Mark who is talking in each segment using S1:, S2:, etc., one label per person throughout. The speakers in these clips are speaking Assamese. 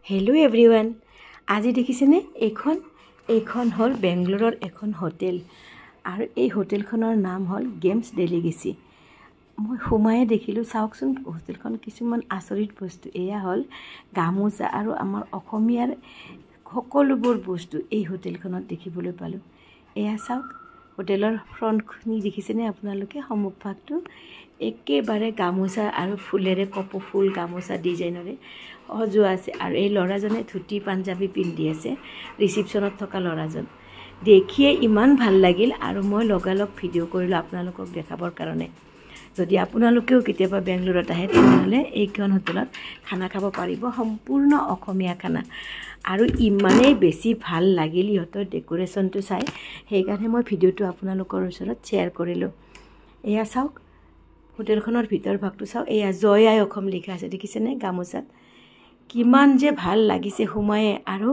S1: হেল্ল' এভৰিৱান, আজি দেখিছেনে এইখন হ'ল বেংগলোৰৰ এখন হোটেল আৰু এই হোটেলখনৰ নাম হ'ল গেমছ ডেলিগেচি। মই সোমায়ে দেখিলোঁ, চাওকচোন হোটেলখন কিছুমান আচৰিত বস্তু। এয়া হ'ল গামোচা আৰু আমাৰ অসমীয়াৰ সকলোবোৰ বস্তু এই হোটেলখনত দেখিবলৈ পালোঁ। এয়া চাওক, হোটেলৰ ফ্ৰণ্টখিনি দেখিছেনে আপোনালোকে? সন্মুখভাগটো একেবাৰে গামোচা আৰু ফুলেৰে, কপৌ ফুল গামোচা ডিজাইনৰে সজোৱা আছে। আৰু এই ল'ৰাজনে ধুতি পাঞ্জাবী পিন্ধি আছে, ৰিচিপশ্যনত থকা ল'ৰাজন। দেখিয়ে ইমান ভাল লাগিল আৰু মই লগালগ ভিডিঅ' কৰিলোঁ আপোনালোকক দেখাবৰ কাৰণে। যদি আপোনালোকেও কেতিয়াবা বেংগলোৰত আহে, তেনেহ'লে এইখন হোটেলত খানা খাব পাৰিব, সম্পূৰ্ণ অসমীয়া খানা। আৰু ইমানেই বেছি ভাল লাগিল ইহঁতৰ ডেক'ৰেশ্যনটো চাই, সেইকাৰণে মই ভিডিঅ'টো আপোনালোকৰ ওচৰত শ্বেয়াৰ কৰিলোঁ। এয়া চাওক, হোটেলখনৰ ভিতৰ ভাগটো চাওক। এয়া জয় আই অসম লিখা আছে, দেখিছেনে গামোচাত? কিমান যে ভাল লাগিছে সোমায়ে। আৰু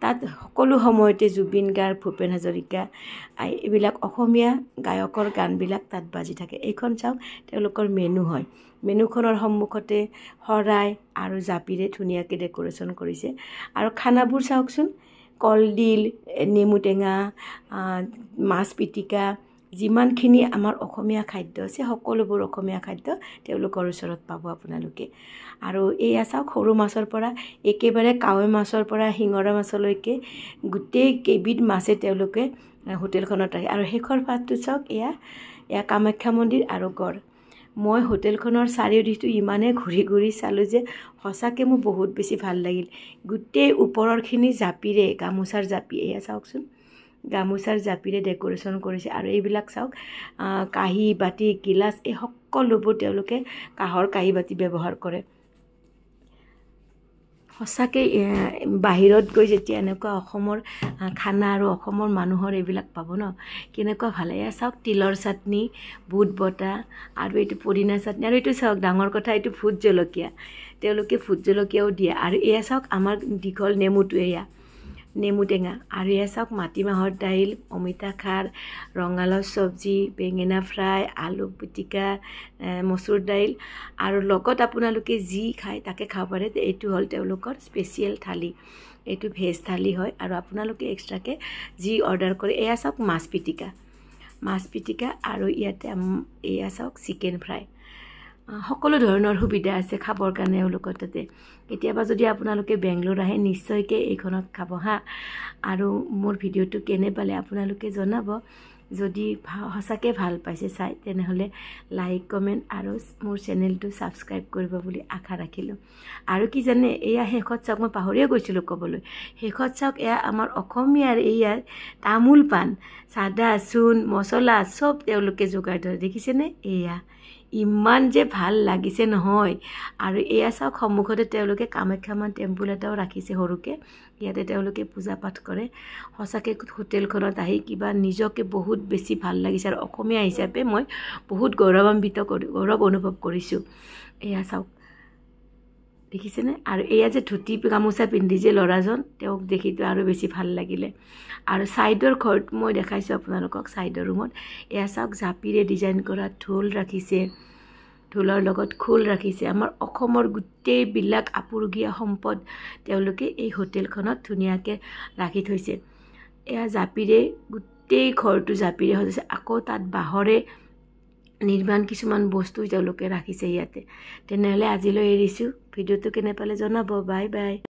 S1: তাত সকলো সময়তে জুবিন গাৰ্গ, ভূপেন হাজৰিকা, এইবিলাক অসমীয়া গায়কৰ গানবিলাক তাত বাজি থাকে। এইখন চাওক, তেওঁলোকৰ মেনু হয়। মেনুখনৰ সন্মুখতে শৰাই আৰু জাপিৰে ধুনীয়াকৈ ডেক'ৰেশ্যন কৰিছে। আৰু খানাবোৰ চাওকচোন, কলডিল, নেমু টেঙা, মাছ পিটিকা, যিমানখিনি আমাৰ অসমীয়া খাদ্য আছে সকলোবোৰ অসমীয়া খাদ্য তেওঁলোকৰ ওচৰত পাব আপোনালোকে। আৰু এয়া চাওক, সৰু মাছৰ পৰা একেবাৰে কাৱৈ মাছৰ পৰা শিঙৰা মাছলৈকে গোটেই কেইবিধ মাছে তেওঁলোকে হোটেলখনত ৰাখে। আৰু শেষৰ পাতটো চাওক, এয়া কামাখ্যা মন্দিৰ আৰু গড়। মই হোটেলখনৰ চাৰিওদিশটো ইমানেই ঘূৰি ঘূৰি চালোঁ যে সঁচাকৈ মোৰ বহুত বেছি ভাল লাগিল। গোটেই ওপৰৰখিনি জাপিৰে, গামোচাৰ জাপি, এয়া চাওকচোন, গামোচাৰ জাপিৰে ডেক'ৰেশ্যন কৰিছে। আৰু এইবিলাক চাওক, কাঁহী বাতি গিলাচ, এই সকলোবোৰ তেওঁলোকে কাঁহৰ কাঁহী বাতি ব্যৱহাৰ কৰে। সঁচাকৈ বাহিৰত গৈ যেতিয়া এনেকুৱা অসমৰ খানা আৰু অসমৰ মানুহৰ এইবিলাক পাব ন, কেনেকুৱা ভাল। এয়া চাওক, তিলৰ চাটনি, বুট বটা আৰু এইটো পদিনা চাটনি। আৰু এইটো চাওক, ডাঙৰ কথা, এইটো ভোট জলকীয়া, তেওঁলোকে ভোট জলকীয়াও দিয়ে। আৰু এয়া চাওক, আমাৰ দীঘল নেমুটো, এয়া নেমু টেঙা। আৰু এয়া চাওক, মাটিমাহৰ দাইল, অমিতা খাৰ, ৰঙালাও চব্জি, বেঙেনা ফ্ৰাই, আলু পিটিকা, মচুৰ দাইল আৰু লগত আপোনালোকে যি খায় তাকে খাব পাৰে। এইটো হ'ল তেওঁলোকৰ স্পেচিয়েল থালি, এইটো ভেজ থালি হয়। আৰু আপোনালোকে এক্সট্ৰাকৈ যি অৰ্ডাৰ কৰে। এয়া চাওক, মাছ পিটিকা, মাছ পিটিকা আৰু ইয়াতে এয়া চাওক চিকেন ফ্ৰাই। সকলো ধৰণৰ সুবিধা আছে খাবৰ কাৰণে এওঁলোকৰ তাতে। কেতিয়াবা যদি আপোনালোকে বেংগলোৰ আহে, নিশ্চয়কৈ এইখনত খাব হা। আৰু মোৰ ভিডিঅ'টো কেনে পালে আপোনালোকে জনাব। যদি সঁচাকৈ ভাল পাইছে চাই, তেনেহ'লে লাইক, কমেণ্ট আৰু মোৰ চেনেলটো ছাবস্ক্ৰাইব কৰিব বুলি আশা ৰাখিলোঁ। আৰু কি জানে, এয়া শেষত চাওক, মই পাহৰিয়ে গৈছিলোঁ ক'বলৈ, শেষত চাওক, এয়া আমাৰ অসমীয়াৰ এয়া তামোল পাণ, চাদা, চূণ, মছলা চব তেওঁলোকে যোগাৰ ধৰে, দেখিছেনে? এয়া ইমান যে ভাল লাগিছে নহয়। আৰু এয়া চাওক, সন্মুখতে তেওঁলোকে কামাখ্যা মা টেম্পুল এটাও ৰাখিছে সৰুকৈ, ইয়াতে তেওঁলোকে পূজা পাঠ কৰে। সঁচাকৈ হোটেলখনত আহি কিবা নিজকে বহুত বেছি ভাল লাগিছে আৰু অসমীয়া হিচাপে মই বহুত গৌৰৱান্বিত কৰি গৌৰৱ অনুভৱ কৰিছোঁ। এয়া চাওক, দেখিছেনে? আৰু এয়া যে ধুতি গামোচা পিন্ধি যে ল'ৰাজন, তেওঁক দেখিতো আৰু বেছি ভাল লাগিলে। আৰু ছাইডৰ ঘৰত মই দেখাইছোঁ আপোনালোকক, ছাইডৰ ৰুমত এয়া চাওক, জাপিৰে ডিজাইন কৰা ঢোল ৰাখিছে, ঢোলৰ লগত খোল ৰাখিছে। আমাৰ অসমৰ গোটেইবিলাক আপুৰুগীয়া সম্পদ তেওঁলোকে এই হোটেলখনত ধুনীয়াকৈ ৰাখি থৈছে। এয়া জাপিৰে গোটেই ঘৰটো জাপিৰে সজাইছে। আকৌ তাত বাঁহৰে নিৰ্মাণ কিছুমান বস্তু তেওঁলোকে ৰাখিছে ইয়াতে। তেনেহ'লে আজিলৈ এৰিছোঁ। ভিডিঅ'টো কেনে পালে জনাব। Bye bye.